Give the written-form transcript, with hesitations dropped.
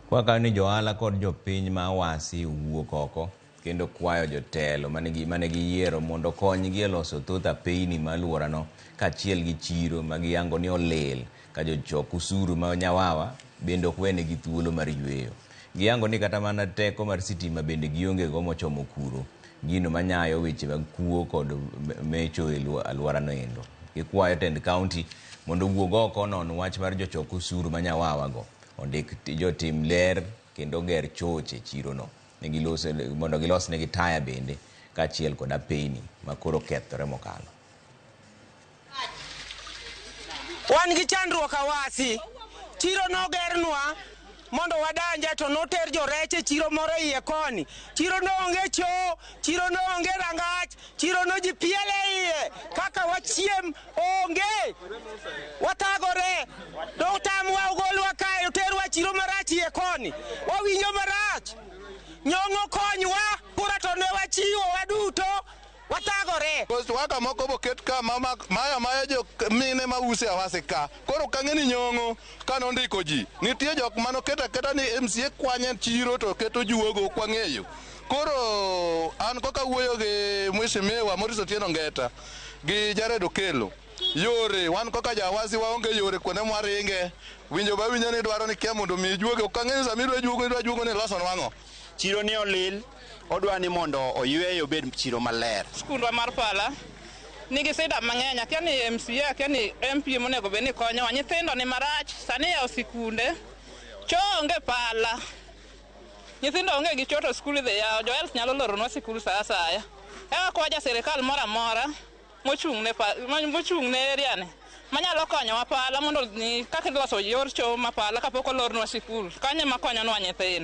Kwa ni johala kod jopiny ma Awasi owuok oko kendo kwayo jotelo mane giyiero mondo okonygi e loso thoth apeyni ma alworano kaachiel gi chiro ma giyango ni olil ka jochok osuru ma Nyawawa bende ok wenegi thuolo mar yweyo. Giyango ni kata mana teko mar sitima bende gionge go mochomo kuro, gino manyayo weche mag kuo kod mecho e alworano endo. Gikwayo tend kaunti mondo owuog oko onon wach mar jochok osuru ma Nyawawa go ondik jotim ler kendo ger choche chirono negiloso mondo gilos negi taya bende kaachiel kod apeyni ma koro kethore mokalo. Wan gi chandruok Awasi. Chiro nogernwa mondo wadanje to noter jorech e chiro moro iye koni. Chiro no onge choo, chiro no onge rangach, chiro no ji piele iye. Kaka wachiem onge. Wathagore. Dotamwa ogolwa kae oterwa chiro marach iye koni. Wawinjo marach. Nyong'o konywa. Kura to ne wachiwo waduto. Wathagore. Waka moko boket ka maya maya jo mine mause Awasi ka. Koro kang'e ni Nyong'o ka nondiko ji. Nitie jok manoketo aketa ni MCA kwanye chiro to keto juogo ok wang'eyo. Koro an koka wuoyo gi Mheshimiwa Maurice Otieno Ngeta gi Jared Okello. Yore wan kaka jo Awasi waonge yore kuonde mwaringe. Winjo ba winjo ni dwaro ni kia mondo mi juoge. Ok ang'eyo sama idwa juogo idwa juogo ni loso nwang'o. Chiro ni olil, odwa ni mondo oyweye obed chiro maler. Skundwa mar Pala nigi sida mang'eny, akia ni MCA, akia ni MP monego bed ni konyowa. Nyithindo ni marach, sani iyawo sikunde, choo onge Pala. Nyithindo onge gi choo to skul idhi yaw, jo health nyalo loronwa sikul sa asaya. Eka kwa ja sirikal moro amora mochung' ne area ni manyalo konyowa Pala mondo ni kaka iloso yor choo ma Pala kapok olornwa sikul. Kanyo ema konyonwa nyithindo.